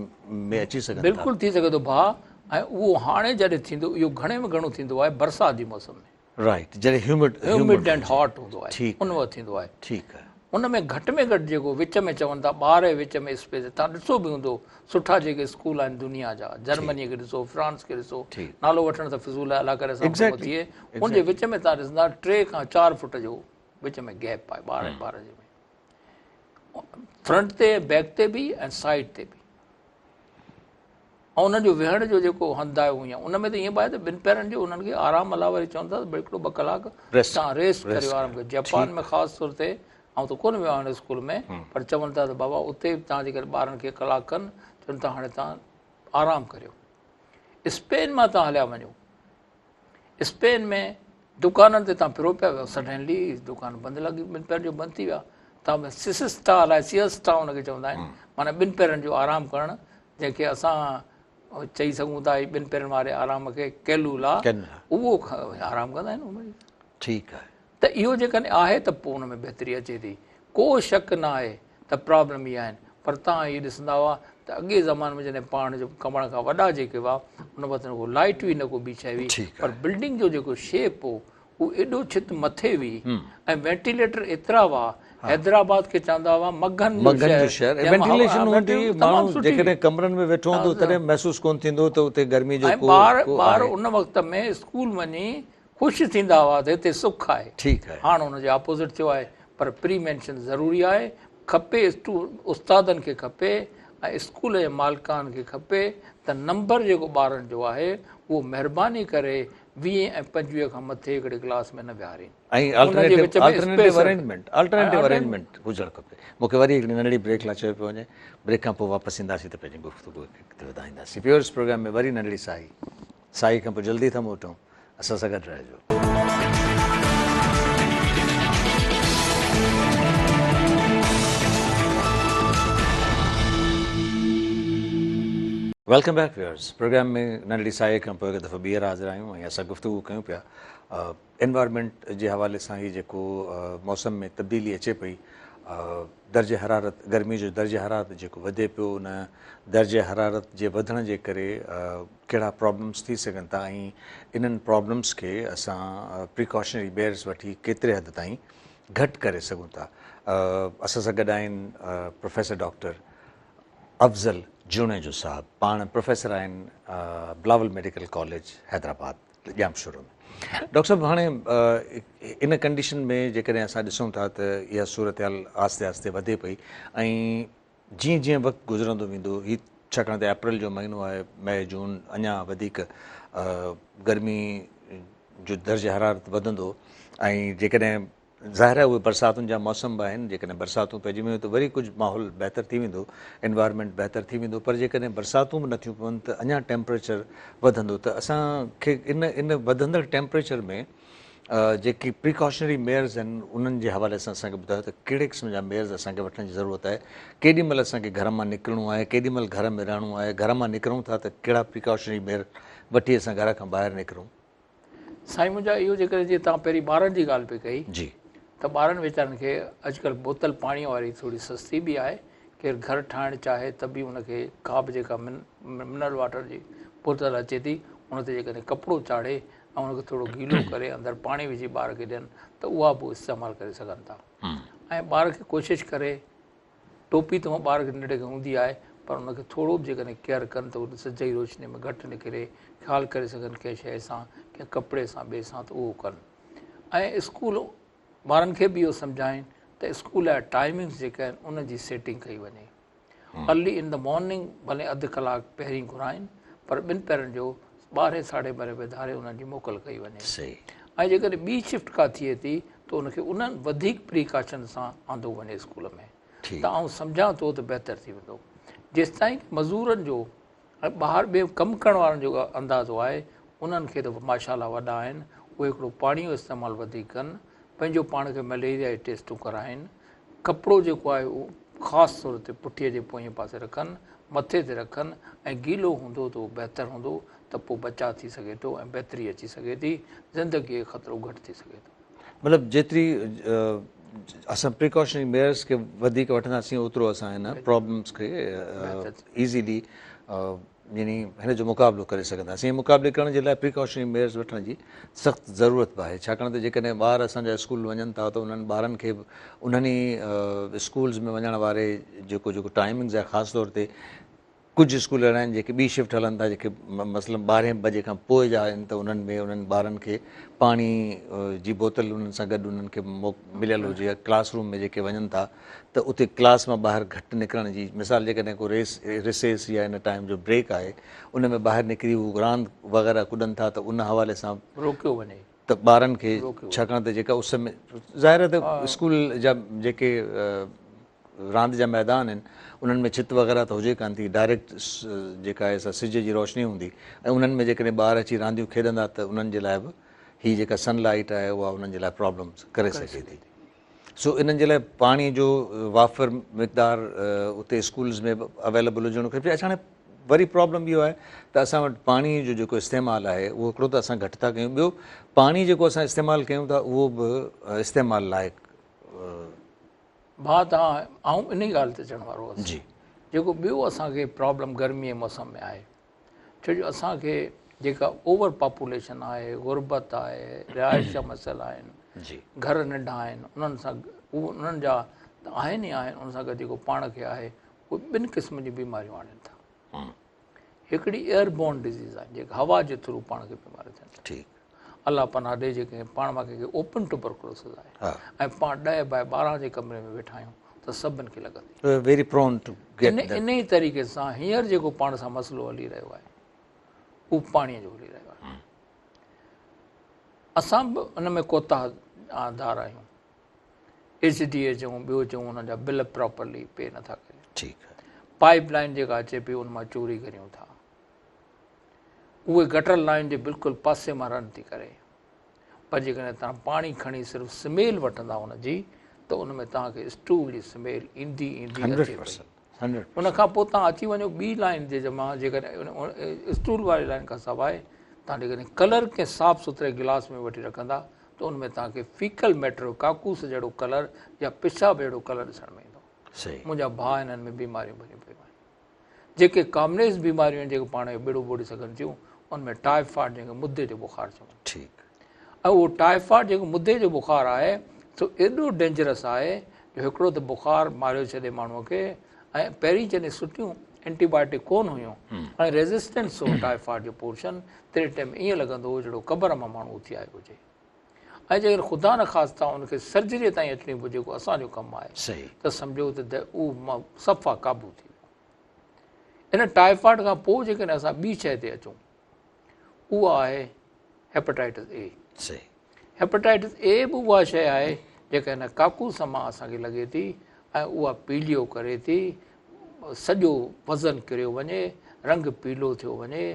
Speaker 1: ۾ اچي سگهن ٿا.
Speaker 2: بلڪل ٿي سگهي ٿو ڀاء ۽ اهو هاڻي جڏهن ٿيندو اهو گهڻي ۾ گهڻو ٿيندو آهي برسات جي موسم ۾.
Speaker 1: رائيٽ جڏهن هيومڊ
Speaker 2: هيومڊ اينڊ هاٽ هوندو آهي ان وقت ٿيندو آهي.
Speaker 1: ٺيڪ آهي.
Speaker 2: ان ۾ گهٽ ۾ گهٽ جيڪو وچ ۾ چون ٿا ٻار جي وچ ۾ اسپيس توهان ڏسو به هوندو سٺا جيڪي اسڪول آهن دنيا جا جرمني کي ڏسو فرانس کي ڏسو نالو وٺڻ ته فضول آهي الله ڪري اسان کان ٿئي ان جي وچ ۾ توهان ڏسندا 3 کان 4 فوٽ جو وچ ۾ گيپ آهي ٻار ۽ ٻار جي ۾ فرنٽ تي بيڪ تي به ۽ سائيڊ تي به ۽ انهن جو ويهڻ جو جيڪو هنڌ آهي اهو ان ۾ ته ائين به آهي ته ٻن پهرن جو انهن کي آرام لاء وري چون ٿا ته هڪڙو ٻه ڪلاڪ توهان ريسٽ ڪريو آرام ڪريو جپان ۾ خاص طور تي آئون ته ڪونه ويو آهيان ان اسڪول ۾ پر چون ٿا ته بابا اتي به توهان جيڪڏهن ٻارن کي ڪلاڪ کن چون ٿا هاڻي توهان آرام ڪريو اسپين مان توهان هليا وڃو اسپين ۾ دڪانن تي توهان ڦرو پيا سڊنلي دڪان بند لڳي ٻن پهرن جو بند ٿي ويا توهان سيسٽا الائي سيسٽا ان کي چوندا آهن معنيٰ ٻن پهرن جو آرام ڪرڻ جنهن کي اسان چئي سگهون ٿا ٻن پهرن واري آرام کي قيلوله اهو آرام ڪندا آهن
Speaker 1: ٺيڪ آهي
Speaker 2: ته اهو جيڪڏهن آهي ته پوء ان ۾ بهتري اچي ٿي. ڪو شڪ نه آهي ته پرابلم اهي آهن پر توهان اهي ڏسندا هئا ته اڳي زماني ۾ جڏهن پاڻ جو پاڻ کان وڏا جيڪي هئا ان وقت نه ڪو لائٽ هئي نه ڪو ٻي شيء هئي پر بلڊنگ جو جيڪو شيپ هو اهو ايڏو ڇت مٿي هئي ۽ وينٽيليٽر ايترا هئا حيدرآباد کي چوندا هئا مگهن
Speaker 1: جو شهر وينٽيليشن هوندي هئي ماڻهو جيڪڏهن ڪمرن ۾ ويٺو هوندو تڏهن محسوس ڪونه ٿيندو ته اتي گرمي جو
Speaker 2: ڪو ٻار ٻار ان وقت ۾ اسڪول وڃي خوش ٿيندا هئا ته هتي سک آهي.
Speaker 1: ٺيڪ آهي.
Speaker 2: هاڻ ان جي اپوزٽ ٿيو آهي پر پريوينشن ضروري آهي کپي استادن کي کپي ۽ اسڪول جي مالڪان کي کپي ته نمبر جيڪو ٻارن جو آهي اهو مهرباني ڪري 20 ۽ 25 کان مٿي هڪڙي ڪلاس ۾ نه ويهارين.
Speaker 1: ۽ Alternative alternative arrangement alternative arrangement هجڻ کپي. مون کي وري هڪڙي ننڍڙي بريڪ لاء چيو پيو وڃي. بريڪ کان پوء واپس اينداسين ته پنهنجي گفتگو کي اڳتي وڌائينداسين. ويورز پروگرام ۾ وري ننڍڙي ساهي ساهي کان پوء جلدي ٿا موٽون. اسان سان گڏ رهجو. Welcome back viewers programme ۾ ننڍڙي ساهي کان پوء هڪ دفعو ٻيهر حاضر آهيون ۽ اسان گفتگو ڪيون پيا انوائرمينٽ جي حوالي سان هي جيڪو موسم ۾ تبديلي اچي پئي درجه حرارت گرمي جو درجه حرارت جيڪو وڌي پيو ان درجه حرارت جي وڌڻ جي ڪري ڪهڙا پرابلمس ٿي سگهن ٿا ۽ انهن پرابلمس کي اسان پريڪاشنري ميئرز وٺي ڪيتري حد تائين گهٽ ڪري سگهون ٿا. اسان سان گڏ آهن پروفيسر ڊاڪٽر افضل جوڻيجو صاحب پاڻ پروفيسر آهن Bilawal medical college Hyderabad Jamshoro ۾ doctor صاحب هاڻي ان ڪنڊيشن ۾ جيڪڏهن اسان ڏسون ٿا ته اها صورتحال آهستي آهستي وڌي پئي ۽ جيئن جيئن وقت گذرندو ويندو، هي ڇاڪاڻ ته اپريل جو مهينو آهي، مئي جون اڃا وڌيڪ گرمي جو درجه حرارت وڌندو ۽ جيڪڏهن ظاهر آهي اهي برساتن جا موسم به آهن، جيڪڏهن برساتون پئجي ويون ته وري ڪجهه ماحول بهتر ٿي ويندو، انوائرمينٽ بهتر ٿي ويندو پر جيڪڏهن برساتون به نٿيون پون ته اڃا ٽيمپريچر وڌندو ته اسان کي ان ان وڌندڙ ٽيمپريچر ۾ جيڪي پريڪاشنري ميئرز آهن انهن جي حوالي سان اسان کي ٻڌايو ته ڪهڙي قسم جا ميئرز اسان کي وٺڻ جي ضرورت آهي ڪيڏي مهل اسان کي گهر مان نڪرڻو آهي ڪيڏي مهل گهر ۾ رهڻو آهي گهر مان نڪرون ٿا ته ڪهڙا پريڪاشنري ميئر وٺي اسان گهر کان ٻاهر نڪرون.
Speaker 2: سائين منهنجا اهو جيڪڏهن جيئن توهان پهرين ٻارن جي ڳالهه پئي ڪئي
Speaker 1: جي
Speaker 2: ته ٻارن ويچارن کي اڄڪلهه بوتل پاڻي واري ٿوري سستي به آهي ڪير گهر ٺاهڻ چاهي ته به ان کي ڪا به جيڪا منرل واٽر جي بوتل اچي ٿي ان تي جيڪڏهن ڪپڙو چاڙهي ۽ ان کي ٿورو گيلو ڪري اندر پاڻي وجهي ٻار کي ڏين ته اها به استعمال ڪري سگهن ٿا ۽ ٻار کي ڪوشش ڪري ٽوپي ته ٻار کي ننڍڙي کي هوندي آهي پر ان کي ٿورو به جيڪڏهن ڪيئر ڪن ته سج جي روشني ۾ گهٽ نڪري خيال ڪري سگهن ڪنهن شيء سان ڪنهن ڪپڙي سان ٻئي سان ته اهو ڪن ۽ اسڪول ٻارن کي به اهو سمجهائين ته اسڪول جا ٽائمنگس جيڪا آهن ان جي سيٽنگ ڪئي وڃي ارلي ان the morning ڀلي اڌ ڪلاڪ پهرين گهرائين پر ٻن پهرن جو ٻارهين ساڍي ٻارهين بجي ڌاري انهن جي موڪل ڪئي وڃي
Speaker 1: صحيح
Speaker 2: ۽ جيڪڏهن ٻي شفٽ ڪا ٿئي ٿي ته ان کي انهن وڌيڪ پريڪاشن سان آندو وڃي اسڪول ۾ ته آئون سمجهان ٿو ته بهتر ٿي ويندو. جيستائين مزورن جو ۽ ٻاهر ٻئي ڪم ڪرڻ وارن جو اندازو آهي انهن کي ته ماشاء الله وڏا آهن اهي هڪڙو پاڻي جو استعمال وڌيڪ ڪن پنهنجو پاڻ کي مليريا جي ٽيسٽون ڪرائين ڪپڙو جيڪو آهي اهو خاص طور تي پٺيء جي پوئين پاسي رکن مٿي تي رکن ۽ گيلو هوندو ته اهو بهتر هوندو ته پوء بچاء ٿي سگهي ٿو ۽ بهتري اچي سگهي ٿي زندگيء کي خطرو گهٽ ٿي سگهي ٿو.
Speaker 1: مطلب جيتري اسان پريڪاشنري ميئرز کي وڌيڪ وٺنداسين اوترو اسان هن پرابلمز کي ايزيلي يعني هن جو مقابلو ڪري سگهنداسين ۽ مقابلي ڪرڻ جي لاء پريڪاشنري ميئرز وٺڻ جي سخت ضرورت به آهي ڇاڪاڻ ته جيڪڏهن ٻار اسان جا اسڪول وڃن ٿا ته انهن ٻارن کي به انهن ئي اسڪولز ۾ وڃڻ واري جيڪو جيڪو ٽائمنگز آهي خاص طور تي ڪجهه اسڪول اهڙا آهن جيڪي ٻي شفٽ هلن ٿا جيڪي مثلاً ٻارهين بجي کان پوء جا آهن ته انهن ۾ انهن ٻارن کي پاڻي جي بوتل انهن سان گڏ انهن کي مليل هجي يا ڪلاس روم ۾ جيڪي وڃن ٿا ته اتي ڪلاس مان ٻاهر گهٽ نڪرڻ جي مثال جيڪڏهن ڪو ريس رسيس يا ان ٽائيم جو بريڪ آهي ان ۾ ٻاهر نڪري هو راند وغيره ڪڏن ٿا ته ان حوالي سان
Speaker 2: روڪيو وڃي
Speaker 1: ته ٻارن کي ڇاڪاڻ ته جيڪا اس ۾ ظاهر آهي ته اسڪول جا جيڪي راند جا ميدان آهن انهن ۾ ڇت وغيره ته هجي ڪانه ٿي ڊائريڪٽ جيڪا آهي سا سج جي روشني هوندي ۽ انهن ۾ جيڪڏهن ٻار اچي رانديون کيڏندا ته انهن جي لاء به هي جيڪا سن لائيٽ آهي اها انهن جي لاء پرابلمز ڪري سگهي ٿي سو انهن جي لاء پاڻي جو وافر مقدار اتي اسڪولز ۾ به اويليبل هجڻ کپي اڇا هاڻي وري پرابلم اهو آهي ته اسان وٽ پاڻي جو جيڪو استعمال آهي اهو هڪڙو ته اسان گهٽ ٿا ڪيون ٻيو پاڻي جيڪو اسان استعمال ڪيون ٿا اهو به استعمال لائق
Speaker 2: ڀاء توهان آئون انهي ڳالهه تي اچڻ وارو هوس
Speaker 1: جي
Speaker 2: جيڪو ٻيو اسان کي پرابلم گرمي جي موسم ۾ آهي ڇو جو اسان کي جيڪا اوور پاپوليشن آهي غربت آهي رهائش جا مسئلا آهن
Speaker 1: جي
Speaker 2: گهر ننڍا آهن انهن سان انهن جا ته آهن ئي آهن ان سان گڏ جيڪو پاڻ کي آهي اهي ٻن قسمن جون بيماريون آڻين ٿا هڪڙي ايئر بورن ڊزيز آهي جيڪا هوا جي ٿرو پاڻ کي بيماريون ٿين ٿيون.
Speaker 1: ٺيڪ.
Speaker 2: الله پناهه ڏي جيڪڏهن پاڻ مان ڪنهن کي اوپن ٽوبرڪلوسز آهي ۽ پاڻ 10 باء 12 جي ڪمري ۾ ويٺا آهيون ته سڀن کي لڳندي.
Speaker 1: ويري پرون ٽو گيٽ that.
Speaker 2: انهي طريقي سان هينئر جيڪو پاڻ سان مسئلو هلي رهيو آهي اهو پاڻي جو هلي رهيو آهي. اسان به ان ۾ ڪوتاهه دار آهيون. ايڇ ڊي اي چئون ٻيو چئون انهن جا بل پراپرلي پي نٿا ڪريون.
Speaker 1: ٺيڪ آهي.
Speaker 2: پائپ لائن جيڪا اچي پئي ان مان چوري ڪريون ٿا. اهي گٽر لائن جي بلڪل پاسي مان رن ٿي ڪري پر جيڪڏهن توهان پاڻي کڻي صرف سميل وٺندا ان جي ته ان ۾ توهان کي اسٽول جي سميل ايندي ايندي اچي پئي ان کان پوء توهان اچي وڃو ٻي لائن جي جمع جيڪڏهن اسٽول واري لائن کان سواء توهان جيڪڏهن ڪلر ڪنهن صاف سٿري گلاس ۾ وٺي رکندا ته ان ۾ توهان کي فيڪل ميٽر ڪاڪوس جهڙو ڪلر يا پيشاب جهڙو ڪلر ڏسڻ ۾ ايندو منهنجا ڀاء انهن ۾ بيماريون ڀريون پيون آهن جيڪي ڪامنيسٽ بيماريون آهن جيڪي پاڻ کي ٻيڙو ٻوڙي سگهن ٿيون ان ۾ ٽائيفائڊ جنهن کي مدي جو بخار چون
Speaker 1: ٺيڪ
Speaker 2: ۽ اهو ٽائيفائڊ جيڪو مدي جو بخار آهي سو ايڏو ڊينجرس آهي جو هڪڙو ته بخار ماريو ڇڏي ماڻهوء کي ۽ پهرين جڏهن سٺيون اينٽي بايوٽڪ ڪون هيون ۽ ريزسٽنس هو ٽائيفائڊ جو پورشن تنهن ٽائيم ائين لڳندو هو جهڙو قبر مان ماڻهو اٿي آيو هجي ۽ جيڪڏهن خدا نخواسته ان کي سرجريء تائين اچڻي پوي جيڪو اسان جو ڪم آهي ته سمجهو ته اهو صفا قابو ٿي ويو. ان ٽائيفائڊ کان پوء جيڪڏهن اسان ٻي شيء تي اچون اها آهي هيپاٽائٽس اي. هيپاٽائٽس اي به اها شيء آهي جيڪا هن ڪاڪوس مان اسان کي لڳي ٿي ۽ اها پيليو ڪري ٿي، سڄو وزن ڪريو وڃي، رنگ پيلو ٿيو وڃي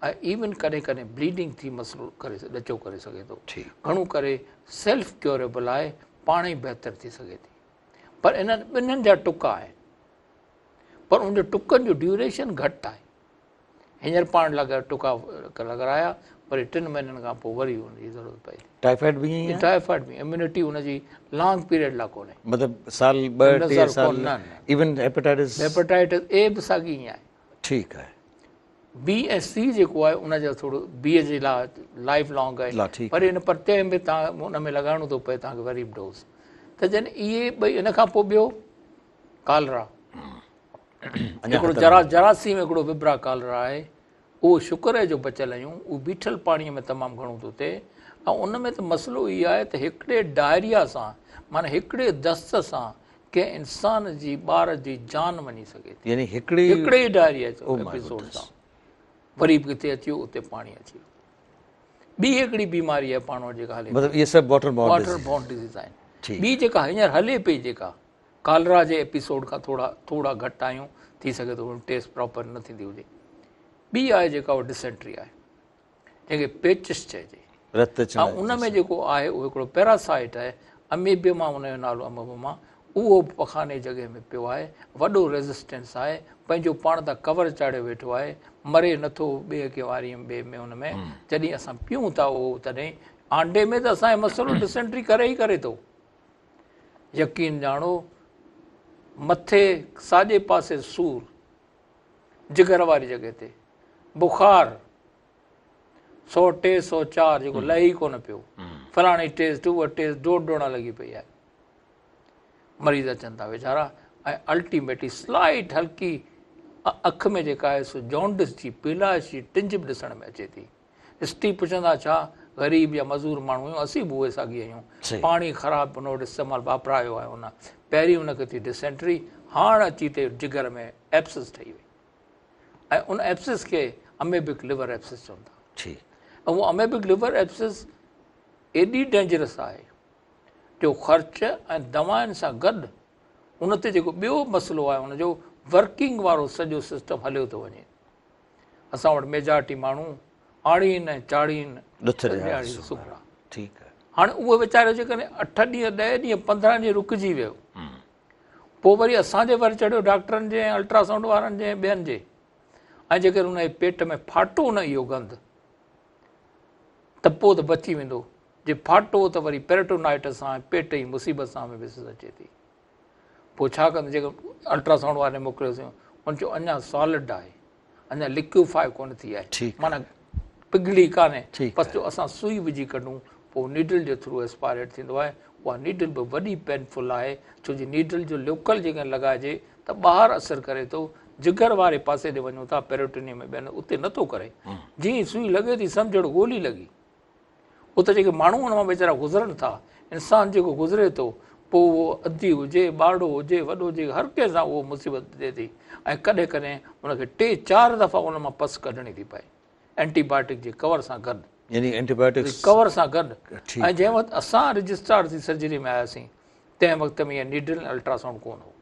Speaker 2: ۽ ايون ڪڏهن ڪڏهن بليڊنگ ٿي مسئلو ڪري ڏچو ڪري سگهي ٿو. گهڻو ڪري سيلف ڪيوريبل آهي پاڻ ئي بهتر ٿي سگهي ٿي پر انهن ٻنهن جا ٽڪا آهن پر ان جو ٽڪن جو ڊيوريشن گهٽ آهي. هينئر پاڻ لڳا ٽڪا لڳرايا وري 3 مهينن کان پوء وري ان جي ضرورت پئي ٿي.
Speaker 1: ٽائيفائيڊ به ائين ئي آهي؟
Speaker 2: ٽائيفائيڊ به اميونٽي ان جي لانگ پيريڊ لاء ڪونهي.
Speaker 1: مطلب سال 2 3 سال ايون هيپاٽائٽس
Speaker 2: هيپاٽائٽس اي به ساڳي ائين آهي.
Speaker 1: ٺيڪ آهي.
Speaker 2: بي ۽ سي جيڪو آهي ان جو ٿورو بي جي لاء لائف لانگ آهي پر ان پر تنهن به تان ان ۾ لڳائڻو ٿو پئي تان کي وري به ڊوز ته جن اهي ٻئي ان کان پوء ٻيو ڪالرا هڪڙو جرا جراثيم هڪڙو وبريو ڪالرا آهي اهو شڪر آهي جو بچيل آهيون اهو بيٺل پاڻي ۾ تمام گهڻو ٿو ٿئي ۽ ان ۾ ته مسئلو اهو آهي ته هڪڙي ڊائريا سان معنيٰ هڪڙي دست سان ڪنهن انسان جي ٻار جي جان وڃي سگهي ٿي.
Speaker 1: يعني هڪڙي
Speaker 2: هڪڙي ئي ڊائريا جو ايپيسوڊ سان وري به ڪٿي اچي ويو اتي پاڻي اچي ويو. ٻي هڪڙي بيماري آهي پاڻ وٽ جيڪا هلي
Speaker 1: مطلب اهي سڀ water borne
Speaker 2: water borne disease آهن. ٻي جيڪا هينئر هلي پئي جيڪا ڪالرا جي ايپيسوڊ کان ٿورا ٿورا گهٽ آهيون، ٿي سگهي ٿو ٽيسٽ پراپر نه ٿيندي هجي. ٻي آهي جيڪا اها ڊسينٽري آهي، جنهن کي پيچش چئجي.
Speaker 1: رت اچڻ
Speaker 2: ۽ ان ۾ جيڪو آهي اهو هڪڙو پيراسائٽ آهي، اميبيما ان جو نالو اميبما، اهو به پخاني جڳهه ۾ پيو آهي، وڏو ريزسٽنس آهي، پنهنجو پاڻ تان ڪور چاڙهيو ويٺو آهي، مري نٿو ٻئي کي واري ۾ ٻئي ۾ ان ۾ جڏهن اسان پيئون ٿا اهو تڏهن آنڊي ۾ ته اسان جو مسئلو ڊسينٽري ڪري ئي ڪري ٿو. يقين ڄاڻو مٿي ساڄي پاسي سور، جگر واري جڳهه تي بخار 103 104 جيڪو لهي ئي ڪونه پيو، فلاڻي ٽيسٽ اها ٽيسٽ ڊوڙ ڊوڙان لڳي پئي آهي. مريض اچن ٿا ويچارا ۽ الٽيميٽلي سلائيٽ هلڪي اک ۾ جيڪا آهي سو جانڊس جي پيلائش جي ٽنج به ڏسڻ ۾ اچي ٿي. هسٽري پڇندا ڇا غريب يا مزور ماڻهو آهيون اسين به اهي ساڳي آهيون پاڻي خراب ان وٽ استعمال واپرايو آهي ان پهرين ان کي ٿي ڊسينٽري هاڻ اچي ته جگر ۾ ايبسس ٺهي وئي ۽ ان ايبسس کي اميبڪ ليور ايبسس چون ٿا.
Speaker 1: ٺيڪ.
Speaker 2: ۽ اهو اميبڪ ليور ايبسس ايڏي ڊينجرس آهي جو خرچ ۽ دوائن سان گڏ ان تي جيڪو ٻيو مسئلو آهي ان جو ورڪنگ وارو سڄو سسٽم هليو ٿو وڃي. اسان وٽ ميجارٽي ماڻهو آڻين ۽ چاڙهين
Speaker 1: ڏٿ ڏياري سگهرا. ٺيڪ آهي.
Speaker 2: هاڻي اهو ويچارو جيڪڏهن 8 ڏينهن 10 ڏينهن 15 ڏينهن رڪجي ويو پوء وري اسان جي ور چڙهيو ڊاڪٽرن جي ۽ الٽراسائونڊ وارن جي ۽ ٻين جي ۽ جيڪڏهن ان جي پيٽ ۾ ڦاٽو نه اهو گند ته پوء ته بچي ويندو، جي ڦاٽو ته وري پيريٽونائٽس سان ۽ پيٽ جي مصيبت سان به مسز اچي ٿي. پوء ڇا ڪندو جيڪو الٽراسائونڊ واري موڪليوسين ان چيو اڃا سالڊ آهي اڃا لڪويفائي ڪونه ٿي آهي معنيٰ پگهلي ڪانهي بس جو اسان سوئي وجهي ڪڍون پوء نيڊل جي ٿرو ايسپائريٽ ٿيندو آهي اها نيڊل به وڏي پينفل آهي ڇو جي نيڊل جو لوڪل جيڪڏهن لڳائجي ته ٻاهر اثر ڪري ٿو جگر واري پاسي ڏي وڃون ٿا پيريٽونيم ۾ ٻين اتي نٿو ڪري جيئن ئي سوئي لڳي ٿي سمجهه گولي لڳي اتي جيڪي ماڻهو ان مان ويچارا گذرن ٿا انسان جيڪو گذري ٿو پوء اهو اڌي هجي ٻارڙو هجي وڏو هجي هر ڪنهن سان اهو مصيبت ٿئي ٿي ۽ ڪڏهن ڪڏهن ان کي ٽي چار دفعا ان مان پس ڪڍڻي ٿي پئي اينٽي بايوٽڪ جي ڪور سان گڏ
Speaker 1: يعني اينٽي بايوٽڪس
Speaker 2: ڪور سان گڏ ۽ جنهن وقت اسان رجسٽرار ٿي سرجري ۾ آياسين تنهن وقت ۾ اها نيڊل الٽراسائونڊ ڪونه هو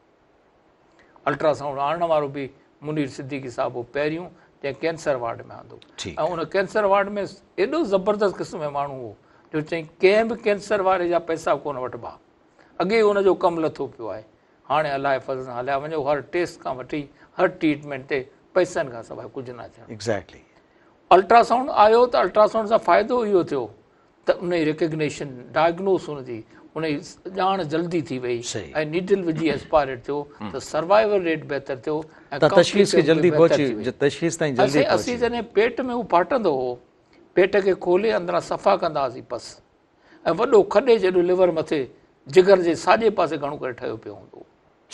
Speaker 2: الٽراسائونڊ آڻڻ وارو به منير صديقي صاحب هو پهريون جنهن ڪينسر وارڊ ۾ آندو ۽ ان ڪينسر وارڊ ۾ ايڏو زبردست قسم جو ماڻهو هو جو چئين ڪنهن به ڪينسر واري جا پئسا ڪونه وٺبا اڳي ئي ان جو ڪم لٿو پيو آهي هاڻي الله جي فضل سان هليا وڃو هر ٽيسٽ کان وٺي هر ٽريٽمينٽ تي پئسن کان سواء ڪجهه نه ٿيڻ
Speaker 1: ايگزيڪٽلي
Speaker 2: الٽراسائونڊ آيو ته الٽراسائونڊ سان فائدو اهو ٿيو ته ان جي ريڪگنيشن، ڊائگنوس ان جي ان جي ڄاڻ جلدي ٿي وئي ۽ نيڊل وجهي ايسپائريٽ ٿيو ته سروائيول ريٽ بهتر ٿيو
Speaker 1: ۽ تشخيص کي جلدي پهچي تشخيص تائين جلدي پهچي.
Speaker 2: اسين جڏهن پيٽ ۾ هو ڦاٽندو هو پيٽ کي کولي اندران صفا ڪندا هئاسين پس ۽ وڏو کڏي جيڏو ليور مٿي جگر جي ساڄي پاسي گهڻو ڪري ٺهيو پيو هوندو هو.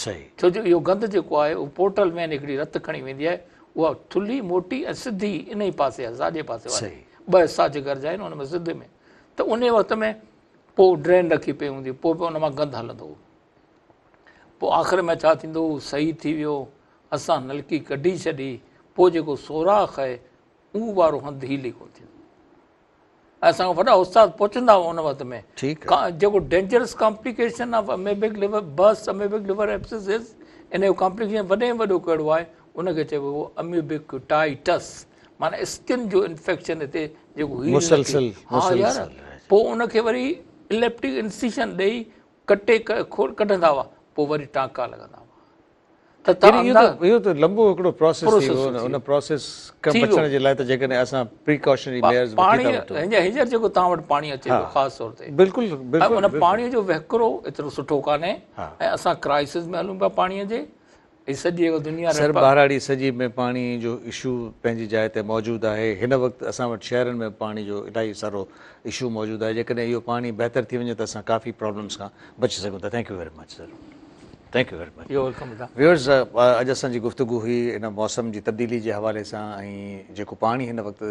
Speaker 1: صحيح.
Speaker 2: ڇو جو اهو گند جيڪو آهي اهو پورٽل وين هڪڙي رت کڻي ويندي آهي اها ٿلهي موٽي ۽ سڌي انهي پاسي آهي ساڄي پاسي واري ٻه حصا جگر جا آهن ان ۾ سڌي ۾ ته انهي وقت ۾ پوء ڊرين رکي پئي هوندي پوء به ان مان گند هلندو هو پوء آخر ۾ ڇا ٿيندو هو صحيح ٿي ويو اسان نلڪي ڪڍي ڇڏي پوء جيڪو سوراخ آهي اهو وارو هنڌ هيل ئي ڪونه ٿيندو ۽ اسان کان وڏا استاد پهچندا هئا ان وقت ۾
Speaker 1: ٺيڪ
Speaker 2: جيڪو dangerous complication of amoebic liver burst amoebic liver abscess از ان جو ڪامپليڪيشن وڏي ۾ وڏو ڪهڙو آهي ان کي چئبو هو اميبڪ ٽائٽس معنيٰ اسڪن جو انفيڪشن هتي جيڪو
Speaker 1: هيل مسلسل
Speaker 2: ها يار پوء ان کي وري اليڪٽو انسيشن ڏئي ڪٽي ڪڍندا هئا پوء وري ٽانڪا لڳندا هئا
Speaker 1: ته اهو ته لمبو هڪڙو پروسيس ٿي ويو ان پروسيس کان بچڻ جي لاء ته جيڪڏهن اسان پريڪاشنري ميئرز
Speaker 2: وٺي ٿا وٺون هينئر جيڪو توهان وٽ پاڻي اچي ٿو خاص طور تي
Speaker 1: بلڪل بلڪل
Speaker 2: ان پاڻي جو وهڪرو ايترو سٺو ڪانهي ۽ اسان ڪرائسس ۾ هلون پيا پاڻي جي هي سڄي جيڪا دنيا
Speaker 1: سر ٻهراڙي سڄي ۾ پاڻي جو اشو پنهنجي جاء تي موجود آهي هن وقت اسان وٽ شهرن ۾ پاڻي جو الاهي سارو اشو موجود آهي جيڪڏهن اهو پاڻي بهتر ٿي وڃي ته اسان ڪافي پرابلمس کان بچي سگهون ٿا thank you very much sir. Thank you very much.
Speaker 2: You welcome ادا.
Speaker 1: ويورز اڄ اسان جي گفتگو هئي ان موسم جي تبديلي جي حوالي سان ۽ جيڪو پاڻي هن وقت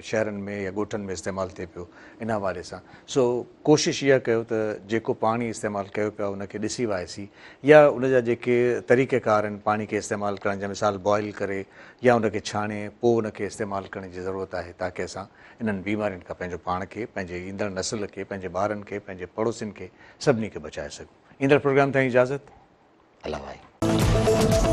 Speaker 1: شهرن ۾ يا ڳوٺن ۾ استعمال ٿئي پيو ان حوالي سان سو ڪوشش اها ڪيو ته جيڪو پاڻي استعمال ڪيو پيا ان کي ڏسي وائسي يا ان جا جيڪي طريقه ڪار آهن پاڻي کي استعمال ڪرڻ جا مثال بوائل ڪري يا ان کي ڇاڻي پوء ان کي استعمال ڪرڻ جي ضرورت آهي تاڪه اسان انهن بيمارين کان پنهنجو پاڻ کي پنهنجي ايندڙ نسل کي پنهنجي ٻارن کي پنهنجي پڙوسين کي سڀني کي بچائي سگهون. ايندڙ پروگرام تائين اجازت الله واهي.